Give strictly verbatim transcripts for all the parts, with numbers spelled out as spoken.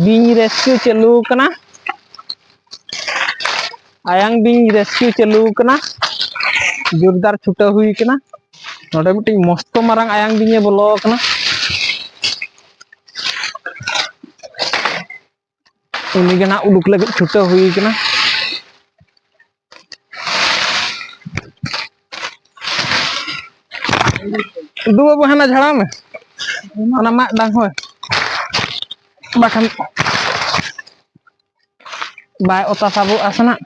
ᱵᱤᱧ ᱨᱮᱥᱠᱤᱭᱩ ᱪᱟᱹᱞᱩ ᱠᱟᱱᱟ᱾ ᱟᱭᱟᱝ ᱵᱤᱧ ᱨᱮᱥᱠᱤᱭᱩ ᱪᱟᱹᱞᱩ ᱠᱟᱱᱟ᱾ ᱡᱳᱨᱫᱟᱨ ᱪᱷᱩᱴᱟᱹᱣ ᱦᱩᱭ ᱠᱟᱱᱟ᱾ ᱱᱚᱰᱮ ᱢᱤᱫᱴᱤᱡ ᱢᱚᱥᱛᱚ ᱢᱟᱨᱟᱝ ᱟᱭᱟᱝ ᱵᱤᱧᱮ ᱵᱚᱞᱚ ᱟᱠᱟᱱᱟ᱾ ᱩᱱᱤ ᱜᱮ ᱱᱟᱜ ᱩᱰᱩᱠ ᱞᱟᱹᱜᱤᱫ ᱪᱷᱩᱴᱟᱹᱣ ᱦᱩᱭ ᱠᱟᱱᱟ᱾ ᱫᱩ ᱵᱟᱹᱵᱩ, ᱦᱟᱱᱟ ᱡᱷᱟᱲᱟᱣ ᱢᱮ, ᱚᱱᱟ ᱢᱟᱜ ᱰᱟᱝ ᱦᱳᱭ, ᱵᱟᱠᱷᱟᱱ ᱵᱟᱭ ᱚᱛᱟ ᱥᱟᱵᱚᱜᱼᱟ ᱥᱮ ᱱᱟᱜ᱾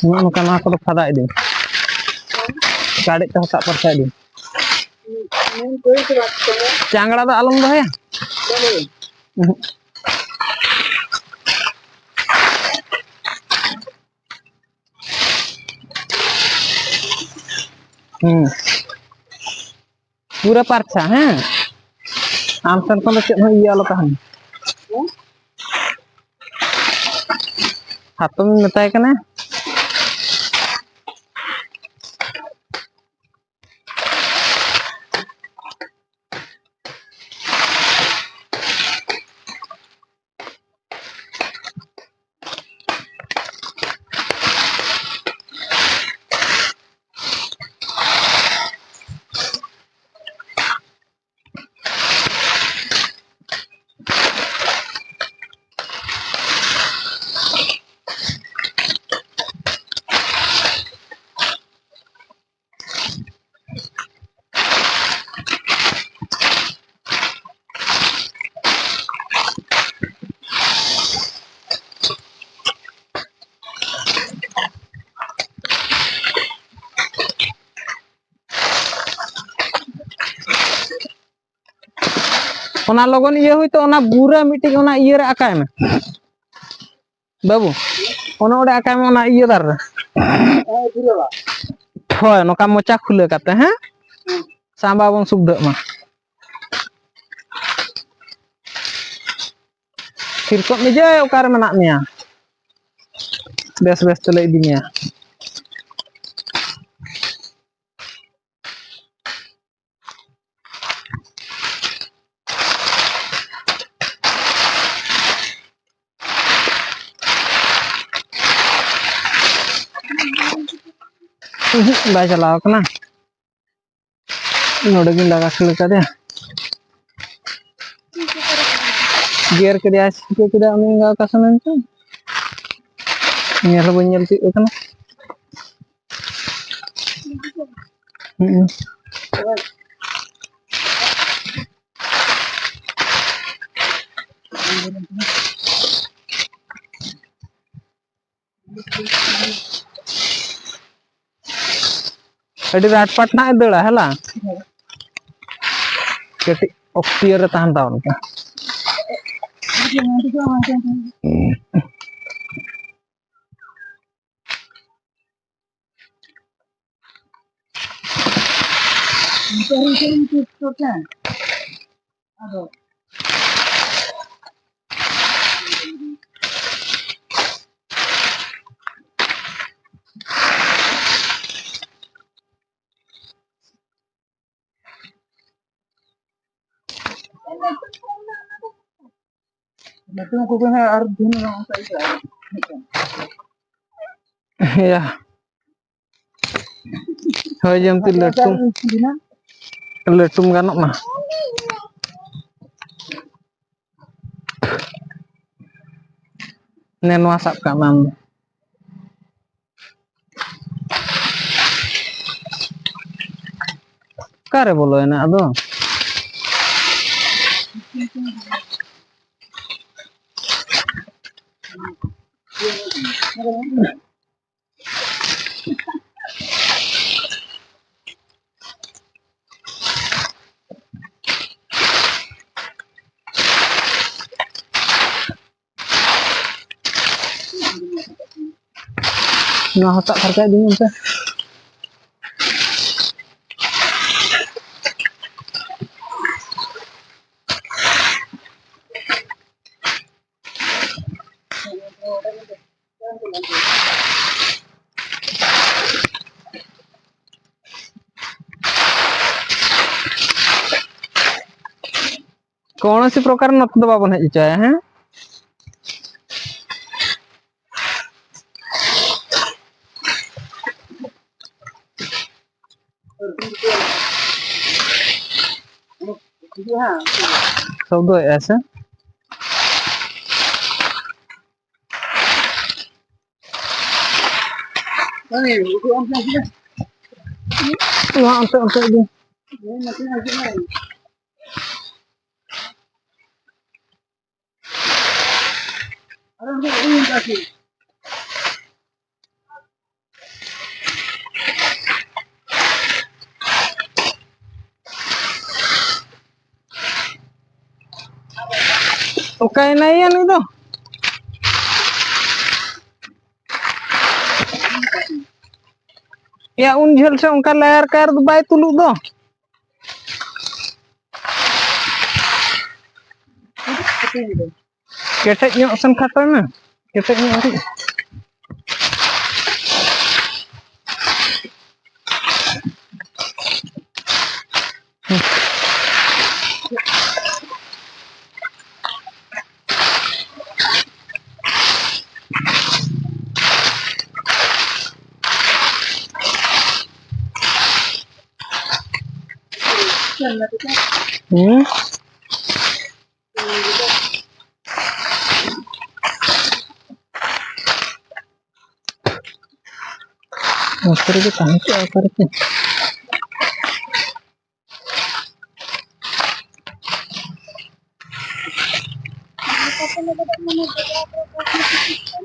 ᱱᱚᱜᱼᱚ ᱱᱚᱝᱠᱟ ᱱᱚᱣᱟ ᱠᱚᱫᱚ ᱯᱷᱟᱫᱟ ᱤᱫᱤ, ᱠᱟᱰᱮᱡ ᱛᱮᱦᱚᱸ ᱥᱟᱵ ᱯᱟᱨᱪᱟ ᱤᱫᱤ᱾ ᱪᱟᱝᱲᱟ ᱫᱚ ᱟᱞᱚᱢ ᱫᱚᱦᱚᱭᱟ᱾ ᱩᱦᱩᱜ᱾ ᱦᱩᱸ᱾ ᱯᱩᱨᱟᱹ ᱯᱟᱨᱪᱷᱟ, ᱦᱮᱸ? ᱟᱢ ᱥᱮᱱ ᱠᱷᱚᱱ ᱫᱚ ᱪᱮᱫ ᱦᱚᱸ ᱤᱭᱟᱹ ᱟᱞᱚ ᱛᱟᱦᱮᱱ᱾ ᱦᱟᱛᱚᱢ ᱢᱮᱛᱟᱭ ᱠᱟᱱᱟ᱾ ᱚᱱᱟ ᱞᱚᱜᱚᱱ ᱤᱭᱟᱹ ᱦᱩᱭ ᱛᱚ, ᱚᱱᱟ ᱵᱩᱨᱟᱹ ᱢᱤᱫᱴᱤᱡ ᱚᱱᱟ ᱤᱭᱟᱹ ᱨᱮ ᱟᱠᱟᱭ ᱢᱮ ᱵᱟᱹᱵᱩ, ᱚᱱᱟ ᱚᱸᱰᱮ ᱟᱠᱟᱭ ᱢᱮ, ᱚᱱᱟ ᱤᱭᱟᱹ ᱫᱟᱨ ᱨᱮ᱾ ᱦᱳᱭ, ᱱᱚᱝᱠᱟ ᱢᱚᱪᱟ ᱠᱷᱩᱞᱟᱹ ᱠᱟᱛᱮ, ᱦᱮᱸ, ᱥᱟᱢᱵᱟ ᱵᱚᱱ ᱥᱩᱵᱫᱷᱟᱹᱜ ᱢᱟ᱾ ᱛᱷᱤᱨ ᱠᱚᱜ ᱢᱮ ᱡᱮ, ᱚᱠᱟᱨᱮ ᱢᱮᱱᱟᱜ ᱢᱮᱭᱟ? ᱵᱮᱥ ᱵᱮᱥ ᱛᱮᱞᱮ ᱤᱫᱤ ᱢᱮᱭᱟ᱾ ᱩᱦᱩᱸ, ᱵᱟᱭ ᱪᱟᱞᱟᱣ ᱠᱟᱱᱟ᱾ ᱱᱚᱰᱮ ᱜᱤᱧ ᱞᱟᱜᱟ ᱠᱷᱟᱹᱲ ᱠᱟᱫᱮᱭᱟ᱾ ᱜᱮᱨ ᱠᱮᱫᱮᱭᱟᱭ, ᱪᱤᱠᱟᱹ ᱠᱮᱫᱟ ᱩᱱᱤ ᱮᱸᱜᱟ ᱚᱠᱟ ᱥᱮᱱ ᱮᱱ ᱪᱚ? ᱧᱮᱞ ᱦᱚᱸ ᱵᱟᱹᱧ ᱧᱮᱞ ᱛᱤᱭᱳᱜ ᱠᱟᱱᱟ᱾ ᱦᱩᱸ᱾ ᱟᱹᱰᱤ ᱨᱟᱴᱯᱟᱴ ᱱᱟᱜ ᱮ ᱫᱟᱹᱲᱟ, ᱦᱮᱞᱟ᱾ ᱠᱟᱹᱴᱤᱡ ᱚᱠᱛᱤᱭᱟᱹ ᱨᱮ ᱛᱟᱦᱮᱱ ᱛᱟᱵᱚᱱ ᱯᱮ᱾ ᱱᱤᱛᱚᱝ ᱠᱚᱜᱮ ᱦᱟᱸᱜ ᱟᱨ ᱫᱤᱱ ᱦᱚᱸ ᱚᱱᱠᱟ ᱤᱭᱟᱹᱜᱼᱟ᱾ ᱭᱟ᱾ ᱦᱳᱭ, ᱡᱮᱢᱛᱤ ᱞᱟᱹᱴᱩᱢ, ᱞᱟᱹᱴᱩᱢ ᱜᱟᱱᱚᱜ ᱢᱟ᱾ ᱱᱮ, ᱱᱚᱣᱟ ᱥᱟᱵ ᱠᱟᱜ ᱢᱮ ᱟᱢ ᱫᱚ᱾ ᱚᱠᱟᱨᱮ ᱵᱚᱞᱚᱭᱮᱱᱟ ᱟᱫᱚ? ᱱᱚᱣᱟ ᱦᱚᱸ ᱥᱟᱵ ᱯᱷᱟᱨᱪᱟ ᱤᱫᱤᱧ ᱢᱮᱥᱮ᱾ ᱠᱚᱱᱚᱥᱤ ᱯᱨᱚᱠᱟᱨ ᱱᱚᱛᱮ ᱫᱚ ᱵᱟᱵᱚᱱ ᱦᱮᱡ ᱦᱚᱪᱚᱭᱟ, ᱦᱮᱸ? ᱥᱚᱵᱫᱚᱭᱮᱫᱼᱟ ᱥᱮ? ᱱᱚᱣᱟ ᱚᱱᱛᱮ, ᱚᱱᱛᱮ ᱤᱫᱤ᱾ ᱚᱠᱟᱭᱮᱱᱟᱭ ᱭᱟ ᱱᱩᱭ ᱫᱚ? ᱭᱟ, ᱩᱱ ᱡᱷᱟᱹᱞ ᱥᱮ ᱚᱱᱠᱟ ᱞᱟᱭᱟᱨ ᱠᱟᱭᱟᱨ ᱫᱚ ᱵᱟᱭ ᱛᱩᱞᱩᱜ ᱫᱚ᱾ ᱠᱮᱴᱮᱡ ᱧᱚᱜ ᱥᱮᱱ ᱠᱷᱟᱴᱚᱭ ᱢᱮ, ᱠᱮᱴᱮᱡ ᱧᱚᱜ ᱠᱟᱹᱴᱤᱡ᱾ ᱦᱩᱸ᱾ ᱱᱚᱛᱮ ᱨᱮᱜᱮ ᱛᱟᱦᱮᱸ ᱠᱚᱜᱼᱟ ᱚᱠᱟ ᱨᱮᱪᱚ᱾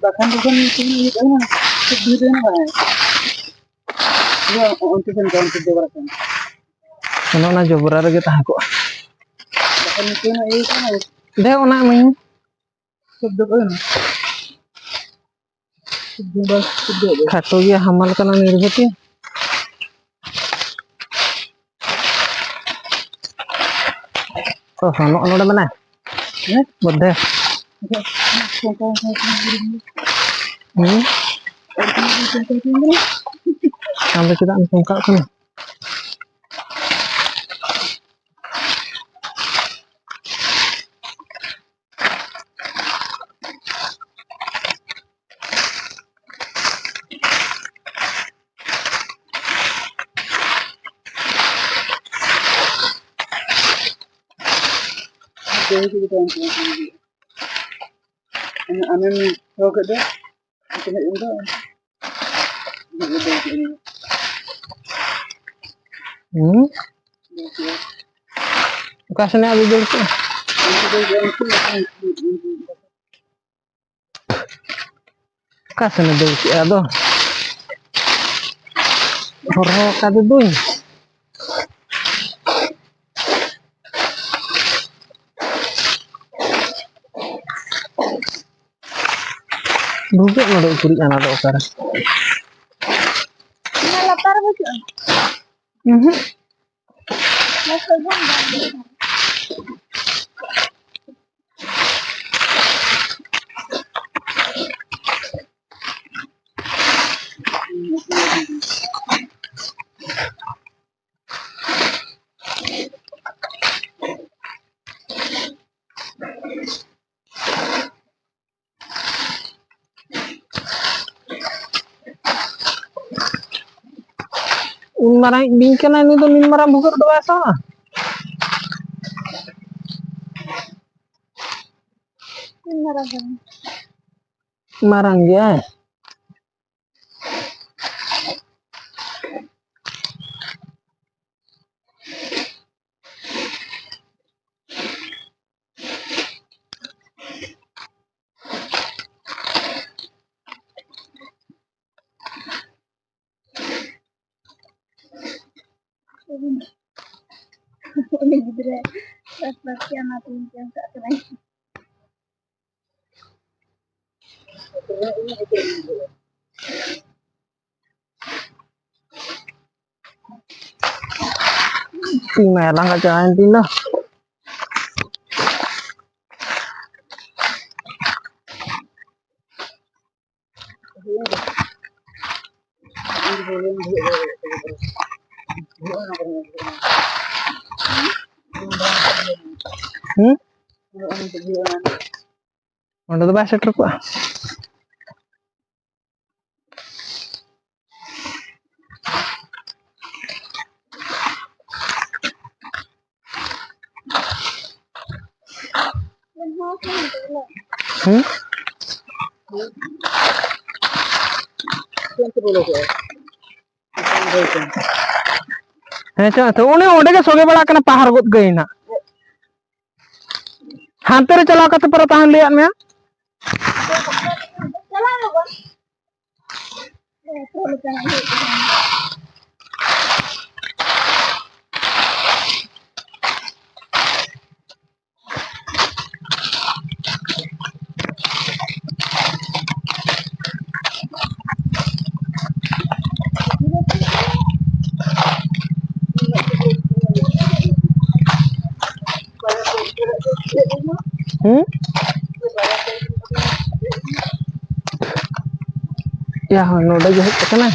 ᱵᱟᱠᱷᱟᱱ ᱫᱚ ᱵᱟᱝ ᱤᱭᱟᱹ ᱛᱟᱦᱮᱱᱟ, ᱥᱩᱫ ᱵᱤᱨ ᱨᱮ ᱦᱮᱱᱟᱜᱼᱟ᱾ ᱤᱭᱟᱹ, ᱚᱱᱛᱮ ᱥᱮᱱ ᱠᱚ, ᱚᱱᱛᱮ ᱡᱚᱵᱽᱨᱟ ᱥᱮᱱ᱾ ᱚᱱᱮ ᱚᱱᱟ ᱡᱚᱵᱽᱨᱟ ᱨᱮᱜᱮ ᱛᱟᱦᱮᱸ ᱠᱚᱜᱼᱟ᱾ ᱵᱟᱠᱷᱟᱱ ᱱᱤᱛᱚᱜ ᱦᱟᱸᱜ ᱤᱭᱟᱹ ᱠᱟᱱᱟ᱾ ᱫᱮ, ᱚᱱᱟ ᱮᱢᱟᱹᱧ ᱢᱮ᱾ ᱥᱩᱫ ᱫᱚ ᱵᱟᱹᱱᱩᱜᱼᱟ᱾ ᱥᱩᱫ ᱫᱚ ᱵᱟᱝ, ᱥᱩᱫ ᱫᱚ ᱵᱟᱝ᱾ ᱠᱷᱟᱴᱚ ᱜᱮᱭᱟ, ᱦᱟᱢᱟᱞ ᱠᱟᱱᱟ ᱱᱤᱨᱵᱷᱚᱛᱤ᱾ ᱚ ᱦᱚᱸ, ᱱᱚᱜᱼᱚ ᱱᱚᱰᱮ ᱢᱮᱱᱟᱭ᱾ ᱦᱮᱸ? ᱵᱚᱫᱷᱮ᱾ ᱦᱩᱸ? ᱟᱢ ᱫᱚ ᱪᱮᱫᱟᱜ ᱮᱢ ᱪᱚᱢᱠᱟᱜ ᱠᱟᱱᱟ? ᱟᱢᱮᱢ ᱨᱚᱦᱚᱭ ᱠᱮᱫ ᱫᱚ᱾ ᱦᱩᱸ? ᱚᱠᱟ ᱥᱮᱱᱟᱜ ᱟᱹᱜᱩ ᱫᱟᱹᱲ ᱠᱮᱜᱼᱟ? ᱚᱠᱟ ᱥᱮᱱᱮ ᱫᱟᱹᱲ ᱠᱮᱜᱼᱟ ᱟᱫᱚ? ᱦᱚᱨᱦᱚ ᱠᱟᱫᱮ ᱫᱩᱧ᱾ ᱵᱷᱩᱜᱟᱹᱜ ᱱᱚᱰᱮ ᱩᱠᱩᱨᱤᱡ ᱟᱱᱟ ᱫᱚ ᱚᱠᱟᱨᱮ? ᱚᱱᱟ ᱞᱟᱛᱟᱨ ᱨᱮ ᱵᱟᱹᱪᱩᱜᱼᱟ? ᱩᱸᱦᱩᱸ᱾ ᱚᱱᱟ ᱥᱚᱡᱷᱮ ᱫᱚ ᱵᱟᱝ ᱦᱩᱭᱩᱜᱼᱟ᱾ ᱤᱧ ᱢᱟᱨᱟᱝ ᱤᱡ ᱵᱤᱧ ᱠᱟᱱᱟᱭ, ᱱᱩᱭ ᱫᱚ ᱢᱤᱫ ᱢᱟᱨᱟᱝ ᱵᱷᱩᱜᱟᱹᱜ ᱫᱚ ᱵᱟᱭ ᱥᱟᱦᱟᱣᱟ᱾ ᱢᱤᱫ ᱢᱟᱨᱟᱝ ᱠᱟᱱᱟ᱾ ᱢᱟᱨᱟᱝ ᱜᱮᱭᱟᱭ᱾ ᱩᱱᱤ ᱜᱤᱫᱽᱨᱟᱹ ᱵᱟᱥ ᱵᱟᱥ ᱠᱮᱜᱼᱟ, ᱚᱱᱟᱛᱮ ᱤᱧ ᱪᱮᱢ ᱠᱟᱜ ᱠᱟᱱᱟᱭ᱾ ᱛᱤ ᱢᱟᱭᱟ ᱞᱟᱸᱜᱟ ᱪᱟᱵᱟᱭᱮᱱ ᱛᱤᱧ ᱫᱚ᱾ ᱦᱩᱸ? ᱚᱸᱰᱮ ᱫᱚ ᱵᱟᱭ ᱥᱮᱴᱮᱨ ᱠᱚᱜᱼᱟ᱾ ᱦᱩᱸ? ᱦᱮᱸ ᱪᱚ, ᱛᱚ ᱩᱱᱤ ᱚᱸᱰᱮ ᱜᱮ ᱥᱚᱜᱮ ᱵᱟᱲᱟᱜ ᱠᱟᱱᱟ, ᱯᱟᱦᱟᱨ ᱜᱚᱫ ᱜᱟᱹᱭ ᱱᱟᱜ᱾ ᱦᱟᱱᱛᱮ ᱨᱮ ᱪᱟᱞᱟᱣ ᱠᱟᱛᱮ ᱯᱚᱨᱮ ᱛᱟᱦᱮᱱ ᱞᱟᱹᱭᱟᱫ ᱢᱮᱭᱟ᱾ ᱦᱩᱸ? ᱭᱟ ᱦᱚᱸ, ᱱᱚᱰᱮ ᱜᱮ ᱦᱮᱡ ᱟᱠᱟᱱᱟ᱾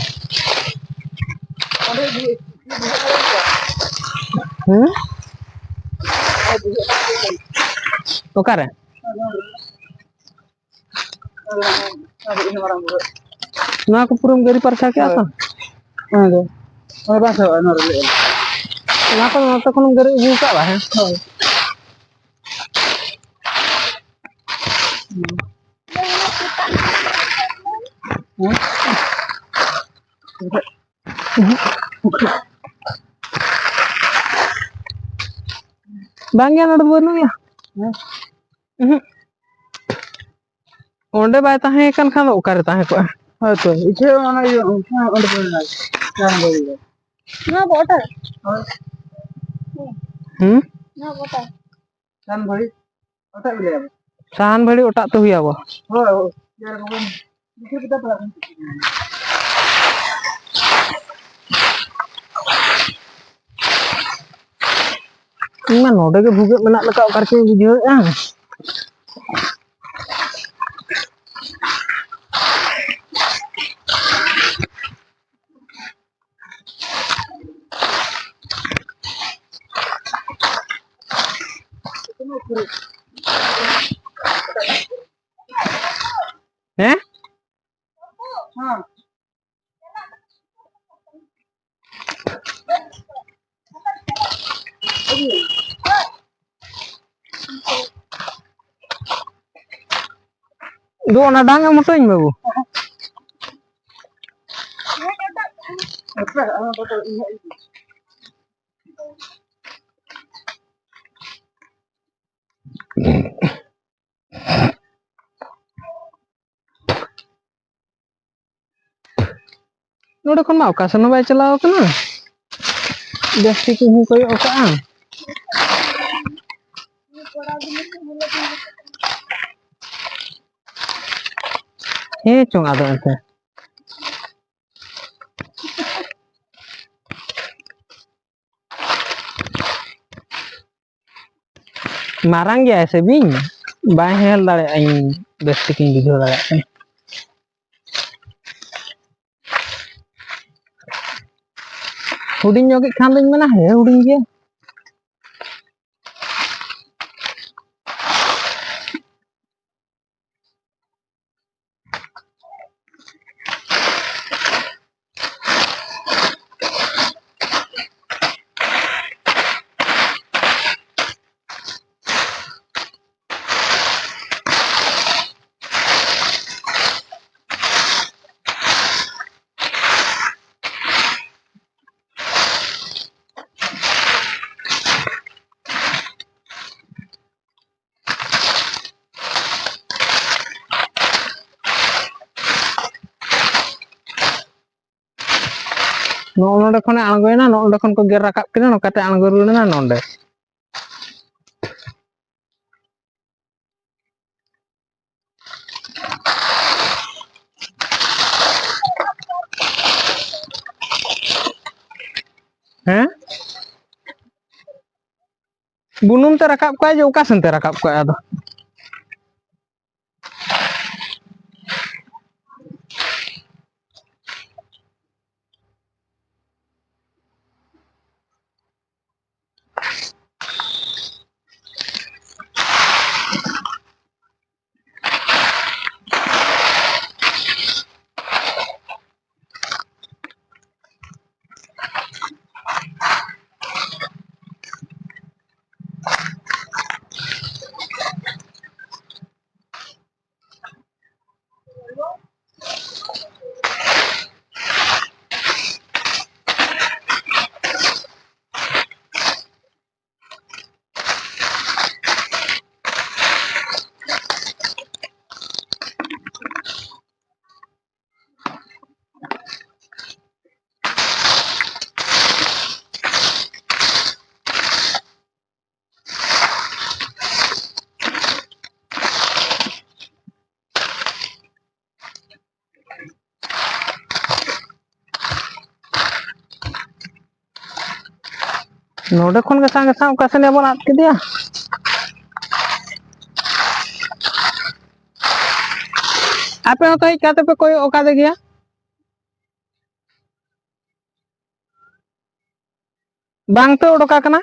ᱦᱩᱸ? ᱚᱠᱟᱨᱮ? ᱱᱚᱣᱟ ᱠᱚ ᱯᱩᱨᱟᱹᱢ ᱜᱟᱹᱨᱤ ᱯᱟᱨᱪᱟ ᱠᱮᱜᱼᱟ ᱛᱚ? ᱦᱮᱸ ᱜᱚ᱾ ᱦᱳᱭ, ᱵᱟᱝ ᱥᱟᱵᱚᱜᱼᱟ, ᱱᱚᱣᱟ ᱨᱮ ᱞᱟᱹᱭ ᱮᱢ᱾ ᱚᱱᱟ ᱠᱚ ᱱᱚᱛᱮ ᱠᱷᱚᱱᱮᱢ ᱜᱟᱹᱨᱤ ᱟᱹᱜᱩ ᱠᱟᱜᱼᱟ, ᱦᱮᱸ? ᱦᱳᱭ᱾ ᱦᱮᱸ? ᱵᱟᱝ ᱜᱮ, ᱱᱚᱰᱮ ᱫᱚ ᱵᱟᱹᱱᱩᱜ ᱜᱮᱭᱟ᱾ ᱦᱮᱸ? ᱩᱦᱩᱸ᱾ ᱚᱸᱰᱮ ᱵᱟᱭ ᱛᱟᱦᱮᱸ ᱠᱟᱱ ᱠᱷᱟᱱ ᱫᱚ ᱚᱠᱟᱨᱮ ᱛᱟᱦᱮᱸ ᱠᱚᱜᱼᱟ? ᱦᱳᱭ ᱛᱚ, ᱤᱪᱷᱟᱹ ᱚᱱᱟ ᱤᱭᱟᱹ, ᱚᱱᱟ ᱚᱸᱰᱮ ᱵᱟᱹᱧ ᱧᱟᱢ᱾ ᱱᱚᱣᱟ ᱵᱚ ᱚᱴᱟᱜ? ᱦᱳᱭ᱾ ᱦᱩᱸ? ᱱᱚᱣᱟ ᱵᱚ ᱚᱴᱟᱜ? ᱥᱟᱦᱟᱱ ᱵᱷᱟᱹᱲᱤ ᱚᱴᱟᱜ ᱜᱮ ᱞᱟᱹᱭᱟ ᱵᱚ᱾ ᱥᱟᱦᱟᱱ ᱵᱷᱟᱹᱲᱤ ᱚᱴᱟᱜ ᱛᱮ ᱦᱩᱭ ᱟᱵᱚ᱾ ᱦᱳᱭ, ᱦᱳᱭ᱾ ᱤᱭᱟᱹ ᱨᱮ ᱵᱚᱱ ᱵᱩᱡᱷᱟᱹᱣ ᱠᱮᱫᱟ ᱯᱟᱲᱟᱜ ᱵᱚᱱ᱾ ᱤᱧ ᱢᱟ ᱱᱚᱰᱮ ᱜᱮ ᱵᱷᱩᱜᱟᱹᱜ ᱢᱮᱱᱟᱜ ᱞᱮᱠᱟ ᱚᱠᱟ ᱨᱮᱪᱚᱧ ᱵᱩᱡᱷᱟᱹᱣᱮᱫᱼᱟ᱾ ᱦᱮᱸ? ᱫᱩ, ᱚᱱᱟ ᱰᱟᱝ ᱮᱢ ᱦᱚᱴᱚᱧ ᱢᱮ ᱵᱩ᱾ ᱱᱚᱰᱮ ᱠᱷᱚᱱ ᱢᱟ ᱚᱠᱟ ᱥᱮᱱ ᱦᱚᱸ ᱵᱟᱭ ᱪᱟᱞᱟᱣ ᱠᱟᱱᱟ᱾ ᱡᱟᱹᱥᱛᱤ ᱠᱚ ᱦᱚᱸ ᱠᱚᱭᱚᱜ ᱟᱠᱟᱜᱼᱟ᱾ ᱦᱮᱸ ᱪᱚᱝ ᱟᱫᱚ ᱮᱱᱛᱮ᱾ ᱢᱟᱨᱟᱝ ᱜᱮᱭᱟᱭ ᱥᱮ ᱵᱤᱧ, ᱵᱟᱭ ᱧᱮᱞ ᱫᱟᱲᱮᱭᱟᱜᱼᱟ᱾ ᱤᱧ ᱵᱮᱥ ᱴᱷᱤᱠᱤᱧ ᱵᱩᱡᱷᱟᱹᱣ ᱫᱟᱲᱮᱭᱟᱜ ᱠᱟᱱᱟ᱾ ᱦᱩᱰᱤᱧ ᱧᱚᱜ ᱠᱷᱟᱱ ᱫᱚᱧ ᱢᱮᱱᱟ ᱦᱮᱸ ᱦᱩᱰᱤᱧ ᱜᱮᱭᱟ᱾ ᱱᱚᱜᱼᱚ ᱱᱚᱰᱮ ᱠᱷᱚᱱᱮ ᱟᱬᱜᱚᱭᱮᱱᱟ, ᱱᱚᱜᱼᱚ ᱱᱚᱰᱮ ᱠᱷᱚᱱ ᱠᱚ ᱜᱮᱨ ᱨᱟᱠᱟᱵ ᱠᱮᱫᱟ, ᱱᱚᱝᱠᱟᱛᱮ ᱟᱬᱜᱚ ᱨᱩᱣᱟᱹᱲ ᱮᱱᱟ ᱱᱚᱰᱮ᱾ ᱦᱮᱸ? ᱵᱩᱱᱩᱢ ᱛᱮ ᱨᱟᱠᱟᱵ ᱠᱚᱣᱟᱭ ᱡᱮ ᱚᱠᱟ ᱥᱮᱱ ᱛᱮ ᱨᱟᱠᱟᱵ ᱠᱚᱣᱟᱭ ᱟᱫᱚ᱾ ᱱᱚᱰᱮ ᱠᱷᱚᱱ ᱜᱮ ᱥᱟᱸᱜᱮ ᱥᱟᱶ ᱚᱠᱟ ᱥᱮᱱ ᱵᱚᱱ ᱟᱫ ᱠᱮᱫᱮᱭᱟ? ᱟᱯᱮ ᱦᱚᱸᱛᱚ ᱦᱮᱡ ᱠᱟᱛᱮ ᱯᱮ ᱠᱚᱭᱚᱜ ᱟᱠᱟᱫᱮ ᱜᱮᱭᱟ᱾ ᱵᱟᱝ ᱛᱮ ᱚᱰᱚᱠ ᱟᱠᱟᱱᱟ᱾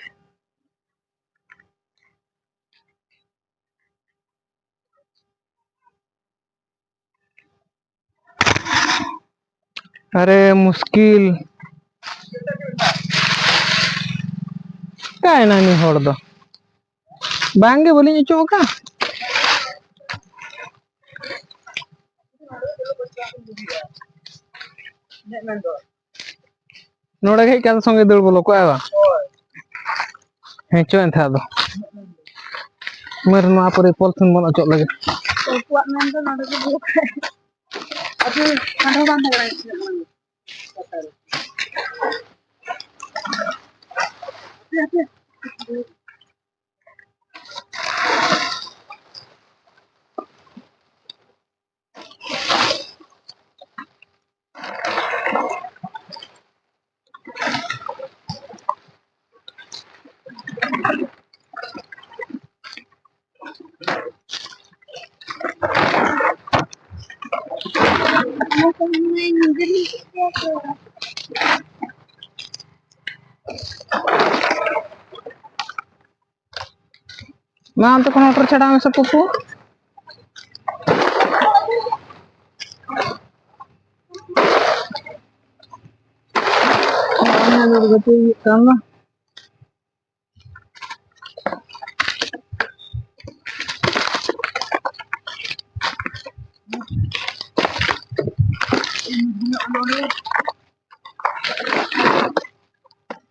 ᱟᱨᱮ ᱢᱩᱥᱠᱤᱞ, ᱚᱠᱟᱭᱮᱱᱟ ᱩᱱᱤ ᱦᱚᱲ ᱫᱚ? ᱵᱟᱝᱜᱮ, ᱵᱟᱹᱞᱤᱧ ᱚᱪᱚᱜ ᱟᱠᱟᱫ᱾ ᱱᱚᱰᱮ ᱜᱮ ᱦᱮᱡ ᱠᱟᱛᱮ ᱥᱚᱸᱜᱮ ᱫᱟᱹᱲ ᱵᱚᱞᱚ ᱠᱚᱜᱼᱟ ᱵᱟᱝ? ᱦᱮᱸ, ᱪᱚ ᱮᱱᱛᱮ ᱟᱫᱚ᱾ ᱢᱟᱹᱨ ᱱᱚᱣᱟ ᱯᱚᱨᱮ ᱯᱚᱞᱛᱷᱤᱱ ᱵᱚᱱ ᱚᱪᱚᱜ ᱞᱟᱹᱜᱤᱫ᱾ ᱩᱱᱠᱩᱣᱟᱜ ᱢᱮᱱ ᱫᱚ ᱱᱚᱰᱮ ᱜᱮ ᱵᱚᱞᱚ ᱠᱚᱜᱼᱟ᱾ ᱟᱫᱚ ᱦᱟᱸᱰᱮ ᱦᱚᱸ ᱵᱟᱝ ᱫᱟᱲᱮᱭᱟᱜ ᱠᱟᱱᱟ᱾ ᱢᱟ, ᱚᱱᱛᱮ ᱠᱷᱚᱱ ᱢᱚᱴᱚᱨ ᱪᱷᱟᱰᱟᱣ ᱢᱮᱥᱮ, ᱯᱩᱯᱩ᱾ ᱚᱱᱟ ᱜᱟᱛᱮ ᱦᱩᱭᱩᱜ ᱠᱟᱱ ᱫᱚ᱾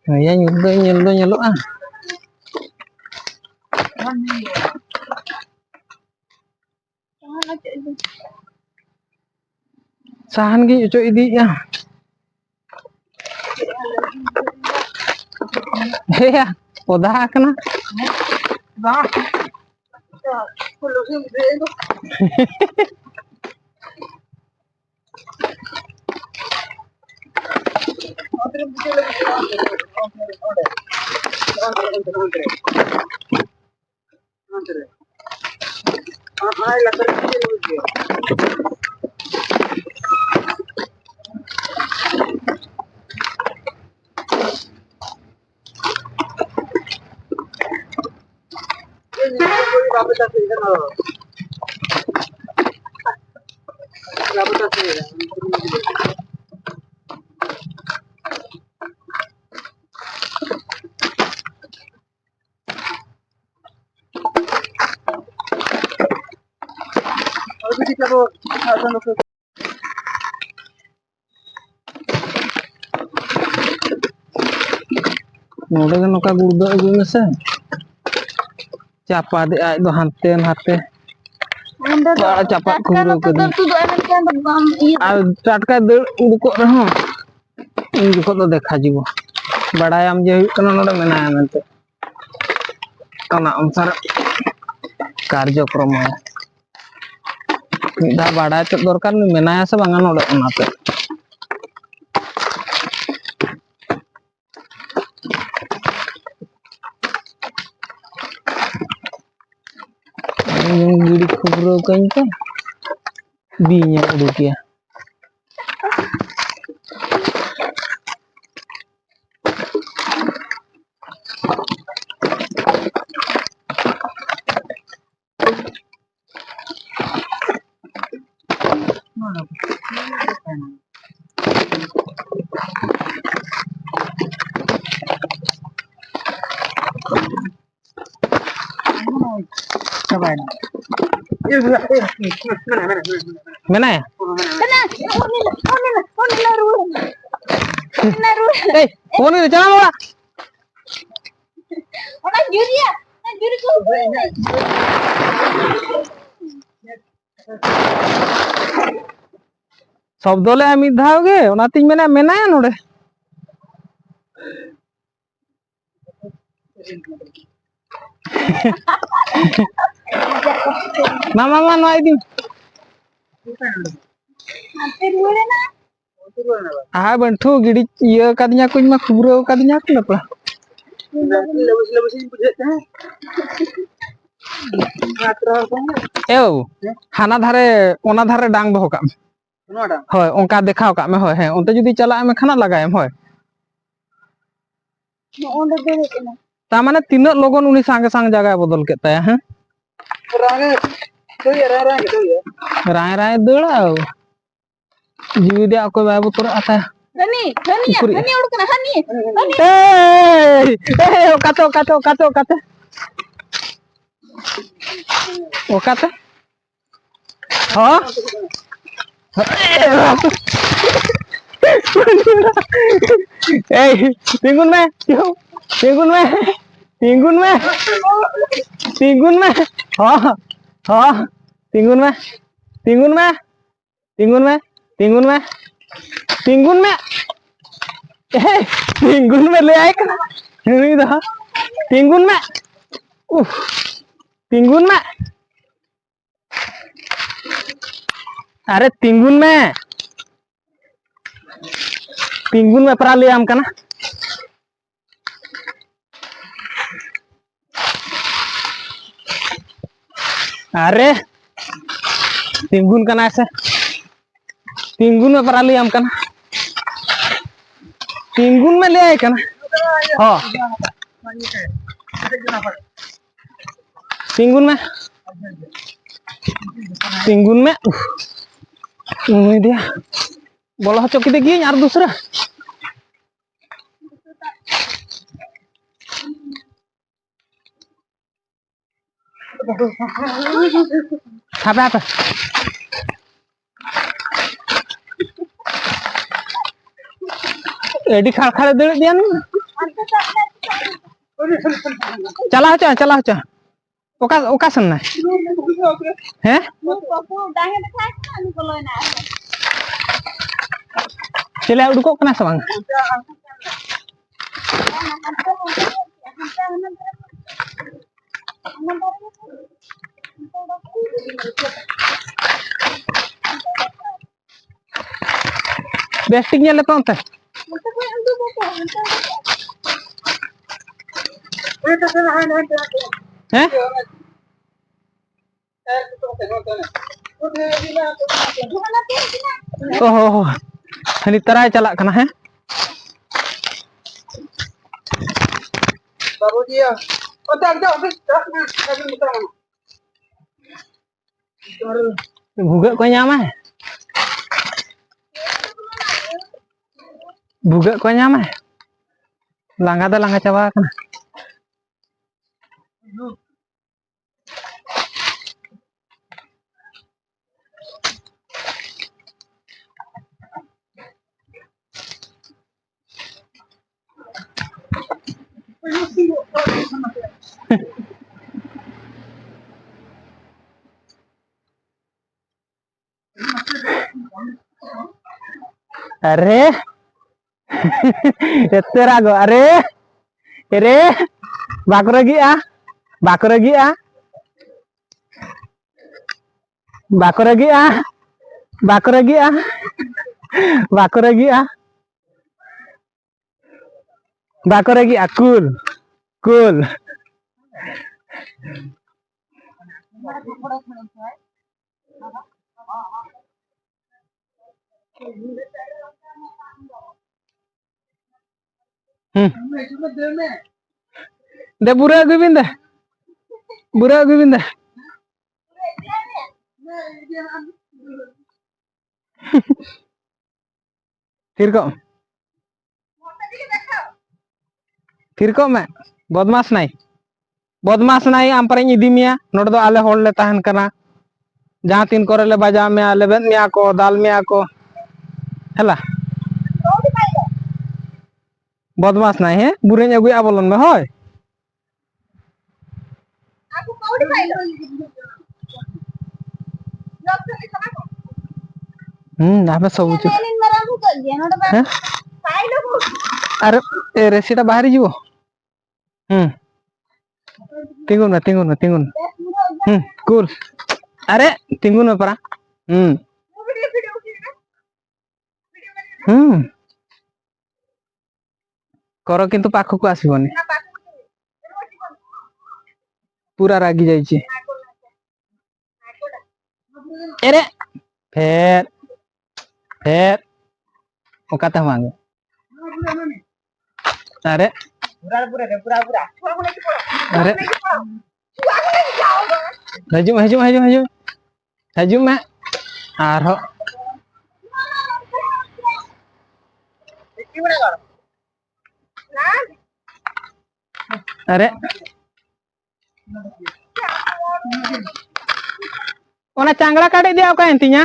ᱦᱮᱸᱭᱟ, ᱧᱩᱛ ᱫᱚ ᱧᱮᱞ ᱫᱚ ᱧᱮᱞᱚᱜᱼᱟ᱾ ᱥᱟᱦᱟᱱ ᱜᱤᱧ ᱚᱪᱚ ᱤᱫᱤᱭᱮᱫᱼᱟ᱾ ᱦᱮᱸᱭᱟ, ᱚᱫᱟ ᱟᱠᱟᱱᱟ᱾ ᱱᱚᱰᱮ ᱜᱮ ᱱᱚᱝᱠᱟ ᱜᱩᱲᱫᱟᱹ ᱟᱹᱜᱩᱭ ᱢᱮᱥᱮ᱾ ᱪᱟᱯᱟᱫᱮᱜ ᱟᱡ ᱫᱚ ᱦᱟᱱᱛᱮ ᱱᱟᱛᱮ᱾ ᱱᱚᱰᱮ ᱫᱚ ᱵᱟᱲᱟ ᱪᱟᱯᱟᱫ ᱴᱟᱴᱠᱟ ᱠᱷᱩᱵᱨᱟᱹᱣ ᱱᱚᱛᱮ ᱠᱟᱹᱫᱟᱹᱧ᱾ ᱫᱟᱹᱲ ᱛᱩᱫᱩᱜ ᱟᱭ ᱢᱮᱱᱠᱷᱟᱱ ᱫᱚ ᱵᱟᱢ ᱤᱭᱟᱹ ᱟᱨ ᱴᱟᱴᱠᱟ ᱫᱟᱹᱲ ᱩᱰᱩᱠᱚᱜ ᱨᱮᱦᱚᱸ ᱩᱱ ᱡᱚᱠᱷᱚᱱ ᱫᱚ ᱫᱮᱠᱷᱟ ᱡᱤᱵᱚ᱾ ᱵᱟᱲᱟᱭᱟᱢ ᱡᱮ ᱦᱩᱭᱩᱜ ᱠᱟᱱᱟ ᱱᱚᱰᱮ ᱢᱮᱱᱟᱭᱟ ᱢᱮᱱᱛᱮ᱾ ᱚᱱᱟ ᱚᱱᱩᱥᱟᱨ ᱠᱟᱨᱡᱚᱠᱨᱚᱢ᱾ ᱢᱤᱫ ᱫᱷᱟᱣ ᱵᱟᱲᱟᱭ ᱪᱮᱫ ᱫᱚᱨᱠᱟᱨ, ᱩᱱᱤ ᱢᱮᱱᱟᱭᱟ ᱥᱮ ᱵᱟᱝᱟ ᱱᱚᱰᱮ, ᱚᱱᱟᱛᱮ᱾ ᱜᱤᱲᱤ ᱠᱷᱩᱵᱨᱟᱹᱣ ᱠᱟᱹᱧ ᱯᱮ, ᱵᱤᱧ ᱮ ᱩᱰᱩᱠᱮᱭᱟ᱾ ᱪᱟᱵᱟᱭᱮᱱᱟ᱾ ᱢᱮᱱᱟᱭᱟ? ᱠᱟᱱᱟ᱾ ᱚᱱᱮ ᱞᱟ-, ᱚᱱᱮ ᱞᱟ-, ᱚᱱᱮ ᱞᱟ ᱨᱩᱣᱟᱹᱲ ᱮᱱᱟ᱾ ᱚᱱᱮ ᱞᱟ ᱨᱩᱣᱟᱹᱲ ᱮᱱᱟ᱾ ᱮᱭ, ᱯᱷᱳᱱ ᱨᱮ ᱪᱟᱞᱟᱣ ᱚᱲᱟᱜ᱾ ᱚᱱᱟ ᱡᱩᱨᱤᱭᱟ, ᱚᱱᱟ ᱡᱩᱨᱤ ᱠᱚ ᱥᱚᱵᱫᱚ ᱞᱮ ᱢᱤᱫ ᱫᱷᱟᱣ ᱜᱮ, ᱚᱱᱟᱛᱤᱧ ᱢᱮᱱᱟ ᱢᱮᱱᱟᱭᱟ ᱱᱚᱰᱮ᱾ ᱢᱟ, ᱢᱟ, ᱢᱟ, ᱱᱚᱣᱟ ᱤᱫᱤ ᱢᱮ᱾ ᱦᱟᱱᱛᱮ ᱨᱩᱣᱟᱹᱲ ᱮᱱᱟ᱾ ᱟᱦᱟ, ᱵᱟᱹᱱᱴᱷᱩ, ᱜᱤᱰᱤ ᱤᱭᱟᱹ ᱠᱟᱫᱤᱧᱟ ᱠᱚ, ᱤᱧ ᱢᱟ ᱠᱷᱩᱵᱨᱟᱹᱣ ᱠᱟᱫᱤᱧᱟ ᱠᱚ ᱞᱮᱯᱲᱟ᱾ ᱞᱟᱹᱵᱩᱥ ᱞᱟᱹᱵᱩᱥ ᱤᱧ ᱵᱩᱡᱷᱟᱹᱣᱮᱫ ᱛᱟᱦᱮᱸᱫ᱾ ᱮᱣ, ᱦᱟᱱᱟ ᱫᱷᱟᱨᱮ, ᱚᱱᱟ ᱫᱷᱟᱨᱮ ᱰᱟᱝ ᱫᱚᱦᱚ ᱠᱟᱜ ᱢᱮ᱾ ᱱᱚᱣᱟ ᱰᱟᱝ? ᱦᱳᱭ, ᱚᱱᱠᱟ ᱫᱮᱠᱷᱟᱣ ᱠᱟᱜ ᱢᱮ᱾ ᱦᱳᱭ, ᱦᱮᱸ, ᱚᱱᱛᱮ ᱡᱩᱫᱤ ᱪᱟᱞᱟᱜ ᱮᱢ ᱮᱱᱠᱷᱟᱱ ᱞᱟᱜᱟᱭᱮᱢ᱾ ᱦᱳᱭ᱾ ᱱᱚᱜᱼᱚ ᱱᱚᱰᱮ ᱫᱟᱹᱲ ᱠᱟᱱᱟ᱾ ᱛᱟᱨ ᱢᱟᱱᱮ ᱛᱤᱱᱟᱹᱜ ᱞᱚᱜᱚᱱ ᱩᱱᱤ ᱥᱟᱸᱜᱮ ᱥᱟᱝ ᱡᱟᱭᱜᱟᱭ ᱵᱚᱫᱚᱞ ᱠᱮᱫ ᱛᱟᱭᱟ, ᱦᱮᱸ? ᱨᱟᱝ ᱨᱟᱝ ᱫᱟᱹᱲᱟ᱾ ᱡᱤᱣᱤ ᱫᱮ ᱚᱠᱚᱭ ᱵᱟᱭ ᱵᱚᱛᱚᱨᱟᱜᱼᱟ ᱛᱟᱭᱟ᱾ ᱦᱟᱹᱱᱤ, ᱦᱟᱹᱱᱤ, ᱩᱠᱩᱨᱤᱡ᱾ ᱦᱟᱹᱱᱤ ᱩᱰᱩᱠ ᱠᱟᱱᱟ, ᱦᱟᱹᱱᱤ, ᱦᱟᱹᱱᱤ᱾ ᱮᱭ, ᱮᱭ, ᱚᱠᱟᱛᱮ, ᱚᱠᱟᱛᱮ, ᱚᱠᱟᱛᱮ, ᱚᱠᱟᱛᱮ? ᱚᱠᱟᱛᱮ? ᱦᱚᱸ? ᱮᱭ, ᱛᱤᱸᱜᱩᱱ ᱢᱮ, ᱛᱤᱸᱜᱩᱱ ᱢᱮ, ᱛᱤᱸᱜᱩᱱ ᱢᱮ, ᱛᱤᱸᱜᱩᱱ ᱢᱮ, ᱦᱚᱸ, ᱦᱚᱸ, ᱛᱤᱸᱜᱩᱱ ᱢᱮ, ᱛᱤᱸᱜᱩᱱ ᱢᱮ, ᱛᱤᱸᱜᱩᱱ ᱢᱮ, ᱛᱤᱸᱜᱩᱱ ᱢᱮ, ᱛᱤᱸᱜᱩᱱ ᱢᱮ᱾ ᱮᱦᱮ, ᱛᱤᱸᱜᱩᱱ ᱢᱮ ᱞᱟᱹᱭᱟᱭ ᱠᱟᱱᱟ᱾ ᱱᱩᱭ ᱫᱚ ᱛᱤᱸᱜᱩᱱ ᱢᱮ᱾ ᱩᱦ, ᱛᱤᱸᱜᱩᱱ ᱢᱮ᱾ ᱟᱨᱮ ᱛᱤᱸᱜᱩᱱ ᱢᱮ᱾ ᱛᱤᱸᱜᱩᱱ ᱢᱮ, ᱯᱟᱨᱟ ᱞᱟᱹᱭᱟᱢ ᱠᱟᱱᱟ᱾ ᱟᱨᱮ, ᱛᱤᱸᱜᱩᱱ ᱠᱟᱱᱟᱭ ᱥᱮ᱾ ᱛᱤᱸᱜᱩᱱ ᱢᱮ, ᱯᱟᱨᱟ ᱞᱟᱹᱭᱟᱢ ᱠᱟᱱᱟ᱾ ᱛᱤᱸᱜᱩᱱ ᱢᱮ, ᱞᱟᱹᱭᱟᱭ ᱠᱟᱱᱟ᱾ ᱦᱚᱸ᱾ ᱛᱤᱸᱜᱩᱱ ᱢᱮ᱾ ᱛᱤᱸᱜᱩᱱ ᱢᱮ᱾ ᱩᱦ᱾ ᱩᱱᱩᱭ ᱫᱮᱭᱟ᱾ ᱵᱚᱞᱚ ᱦᱚᱪᱚ ᱠᱮᱫᱮ ᱜᱤᱭᱟᱹᱧ ᱟᱨ ᱫᱩᱥᱨᱟ᱾ ᱦᱟᱯᱮ, ᱦᱟᱯᱮ᱾ ᱟᱹᱰᱤ ᱠᱷᱟᱲ ᱠᱷᱟᱲᱮ ᱫᱟᱹᱲᱮᱫ ᱜᱮᱭᱟ ᱱᱩᱭ᱾ ᱪᱟᱞᱟᱣ ᱦᱚᱪᱚ, ᱪᱟᱞᱟᱣ ᱦᱚᱪᱚ᱾ ᱚᱠᱟ, ᱚᱠᱟ ᱥᱮᱱ ᱱᱟᱭ? ᱦᱮᱸ? ᱪᱮᱞᱮ ᱩᱰᱩᱠᱚᱜ ᱠᱟᱱᱟ ᱥᱮ ᱵᱟᱝ? ᱵᱮᱥ ᱴᱷᱤᱠ ᱧᱮᱞ ᱞᱮᱯᱮ ᱚᱱᱛᱮ᱾ ᱦᱮᱸ? ᱚ ᱦᱚ ᱦᱚ᱾ ᱦᱟᱹᱱᱤ ᱛᱟᱨᱟᱭ ᱪᱟᱞᱟᱜ ᱠᱟᱱᱟ, ᱦᱮᱸ? ᱵᱟᱹᱵᱩ ᱡᱤᱭᱟ᱾ ᱚᱱᱛᱮ ᱮᱠᱫᱚᱢ ᱚᱯᱷᱤᱥ ᱪᱟᱞᱟᱜ ᱠᱟᱱᱟ᱾ ᱵᱷᱩᱜᱟᱹᱜ ᱠᱚ ᱧᱟᱢᱟ᱾ ᱵᱷᱩᱜᱟᱹᱜ ᱠᱚ ᱧᱟᱢᱟ᱾ ᱞᱟᱸᱜᱟ ᱫᱚ ᱞᱟᱸᱜᱟ ᱪᱟᱵᱟ ᱟᱠᱟᱱᱟ᱾ ᱟᱨᱮ, ᱮᱛᱮ ᱨᱟᱜᱚ, ᱟᱨᱮ, ᱮᱨᱮ, ᱵᱟᱠᱚ ᱨᱟᱹᱜᱤᱜᱼᱟ, ᱵᱟᱠᱚ ᱨᱟᱹᱜᱤᱜᱼᱟ, ᱵᱟᱠᱚ ᱨᱟᱹᱜᱤᱜᱼᱟ, ᱵᱟᱠᱚ ᱨᱟᱹᱜᱤᱜᱼᱟ, ᱵᱟᱠᱚ ᱨᱟᱹᱜᱤᱜᱼᱟ᱾ ᱵᱟᱠᱚ ᱨᱟᱹᱜᱤᱜᱼᱟ, ᱠᱩᱞ, ᱠᱩᱞ᱾ ᱦᱩᱸ᱾ ᱫᱮ, ᱵᱩᱨᱟᱹ ᱟᱹᱜᱩᱭ ᱵᱤᱱ ᱫᱮ᱾ ᱵᱩᱨᱟᱹ ᱟᱹᱜᱩᱭ ᱵᱤᱱ ᱫᱮ᱾ ᱛᱷᱤᱨ ᱠᱚᱜ ᱢᱮ᱾ ᱛᱷᱤᱨ ᱠᱚᱜ ᱢᱮ᱾ ᱵᱚᱫᱢᱟᱥ ᱱᱟᱭ᱾ ᱵᱚᱫᱢᱟᱥ ᱱᱟᱭ, ᱟᱢ ᱯᱟᱨᱮᱧ ᱤᱫᱤ ᱢᱮᱭᱟ᱾ ᱱᱚᱰᱮ ᱫᱚ ᱟᱞᱮ ᱦᱚᱲ ᱞᱮ ᱛᱟᱦᱮᱱ ᱠᱟᱱᱟ᱾ ᱡᱟᱦᱟᱸ ᱛᱤᱱ ᱠᱚᱨᱮ ᱞᱮ ᱵᱟᱡᱟᱣ ᱢᱮᱭᱟ, ᱞᱮᱵᱮᱫ ᱢᱮᱭᱟ ᱠᱚ, ᱫᱟᱞ ᱢᱮᱭᱟ ᱠᱚ᱾ ᱦᱮᱞᱟ᱾ ᱵᱚᱫᱢᱟᱥ ᱱᱟᱭ, ᱦᱮᱸ? ᱵᱩᱨᱟᱹᱧ ᱟᱹᱜᱩᱭᱟ, ᱵᱚᱞᱚᱱ ᱢᱮ, ᱦᱳᱭ᱾ ᱦᱩᱸ, ᱟᱯᱮ ᱥᱚᱵ ᱠᱤᱪᱷᱩ᱾ ᱦᱮᱸ? ᱟᱨ, ᱮ, ᱨᱮᱥᱤᱴᱟ ᱵᱟᱦᱨᱤ ᱡᱤᱵᱚ? ᱦᱩᱸ᱾ ᱛᱤᱸᱜᱩᱱ ᱢᱮ, ᱛᱤᱸᱜᱩᱱ ᱢᱮ, ᱛᱤᱸᱜᱩᱱ ᱢᱮ᱾ ᱦᱩᱸ, ᱠᱩᱞ᱾ ᱟᱨᱮ, ᱛᱤᱸᱜᱩᱱ ᱢᱮ ᱯᱟᱨᱟ᱾ ᱦᱩᱸ᱾ ᱦᱩᱸ᱾ କର କିନ୍ତୁ ପାଖକୁ ଆସିବନି। ᱯᱩᱨᱟ ᱨᱟᱜᱤ ᱡᱟᱭᱪᱤ᱾ ᱮᱨᱮ, ᱯᱷᱮᱨ, ᱯᱷᱮᱨ, ᱚᱠᱟ ᱛᱮᱦᱚᱸ ᱵᱟᱝ᱾ ᱟᱨᱮ, ᱟᱨᱮ, ᱦᱤᱡᱩᱜ ᱢᱮ, ᱦᱤᱡᱩᱜ ᱢᱮ, ᱦᱤᱡᱩᱜ ᱢᱮ, ᱦᱤᱡᱩᱜ ᱢᱮ᱾ ᱦᱤᱡᱩᱜ ᱢᱮ᱾ ᱟᱨᱦᱚᱸ᱾ ᱟᱨᱮ᱾ ᱚᱱᱟ ᱪᱟᱝᱲᱟ ᱠᱟᱰᱮᱡ ᱫᱚᱭᱟ ᱚᱠᱟᱭᱮᱱ ᱛᱤᱧᱟ?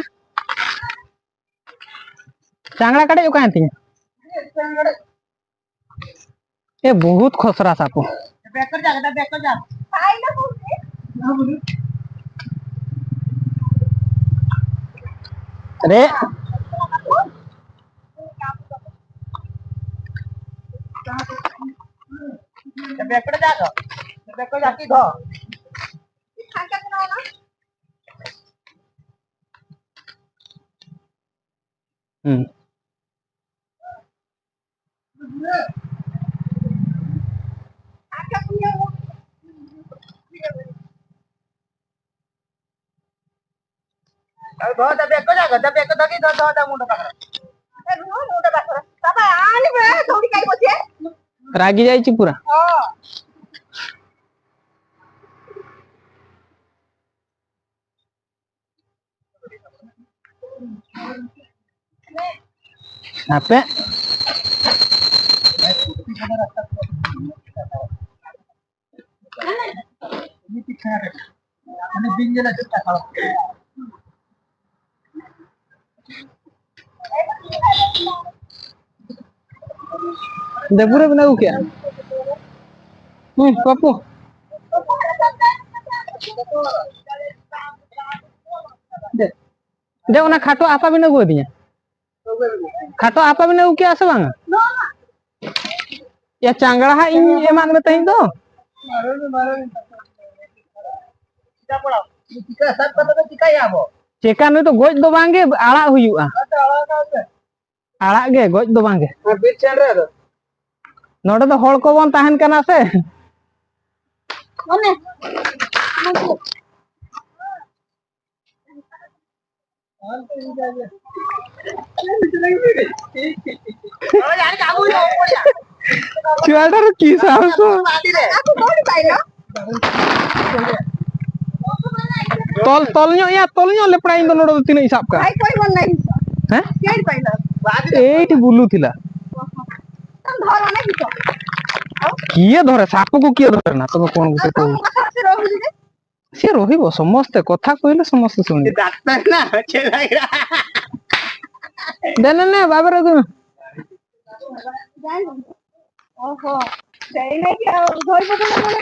ᱪᱟᱝᱲᱟ ᱠᱟᱰᱮᱡ ᱚᱠᱟᱭᱮᱱ ᱛᱤᱧᱟ? ᱮ, ᱵᱚᱦᱩᱛ ᱠᱷᱚᱥᱨᱟ ᱥᱟᱯᱚ᱾ ᱨᱮ᱾ ᱦᱩᱸ᱾ ᱨᱟᱜᱤ ଯାଇଛି ପୁରା। ᱦᱟᱯᱮ। ᱫᱮᱵᱩ ᱨᱮ ᱵᱮᱱ ᱟᱹᱜᱩ ᱠᱮᱜᱼᱟ? ᱦᱩᱸ, ᱯᱟᱯᱩ᱾ ᱫᱮ, ᱫᱮ, ᱚᱱᱟ ᱠᱷᱟᱴᱚ ᱦᱟᱯᱟ ᱵᱮᱱ ᱟᱹᱜᱩ ᱟᱹᱫᱤᱧᱟ? ᱠᱷᱟᱴᱚ ᱦᱟᱯᱟ ᱵᱮᱱ ᱟᱹᱜᱩ ᱠᱮᱜᱼᱟ ᱥᱮ ᱵᱟᱝᱟ? ᱭᱟ, ᱪᱟᱝᱲᱟ ᱦᱟᱸᱜ ᱤᱧ ᱮᱢᱟᱫ ᱢᱮ ᱛᱟᱦᱮᱸᱫ ᱫᱚ᱾ ᱪᱮᱠᱟ ᱱᱩᱭ ᱫᱚ ᱜᱚᱡ ᱫᱚ ᱵᱟᱝ ᱜᱮ, ᱟᱲᱟᱜ ᱦᱩᱭᱩᱜᱼᱟ᱾ ᱟᱲᱟᱜ ᱜᱮ, ᱜᱚᱡ ᱫᱚ ᱵᱟᱝ ᱜᱮ᱾ ᱱᱚᱰᱮ ᱫᱚ ᱦᱚᱲ ᱠᱚᱵᱚᱱ ᱛᱟᱦᱮᱱ ᱠᱟᱱᱟ ᱥᱮ᱾ ମାନେ ᱪᱩᱣᱟᱰᱟ ᱨᱮ ᱠᱤ ᱥᱟᱦᱚᱥ? ᱟᱠᱚ ᱠᱚ ᱵᱟᱭ ᱞᱟ᱾ ᱛᱚᱞ, ᱛᱚᱞ ᱧᱚᱜ ᱭᱟ, ᱛᱚᱞ ᱧᱚᱜ ᱞᱮᱯᱲᱟ, ᱤᱧ ᱫᱚ ᱱᱚᱰᱮ ᱫᱚ ᱛᱤᱱᱟᱹᱜ ᱤᱧ ᱥᱟᱵ ᱠᱟᱜᱼᱟ᱾ ᱦᱮᱸ? ᱮᱭᱴ ᱵᱩᱞᱩ ᱛᱷᱤᱞᱟ᱾ ᱠᱤᱭᱮ ᱫᱷᱚᱨᱮ, ᱥᱟᱯ ᱠᱚ ᱠᱤᱭᱮ ᱫᱷᱚᱨᱮ ᱱᱟ, ᱛᱚᱵᱮ ᱠᱚᱱ ᱜᱩᱴᱮ ᱠᱚ᱾ ᱥᱮ ᱨᱚᱦᱤᱵ, ସମସ୍ତେ କଥା କହିଲେ ସମସ୍ତେ ଶୁଣିବେ। ଡାକ୍ତର ନା, ଛେଳି। ଦେ ନେ, ନେ, ବାବାରେ ଦେ। ଓହୋ, ସେଇ ନାଇଁ କି ଆଉ ଧରି ପକେଇଲେ କଣ?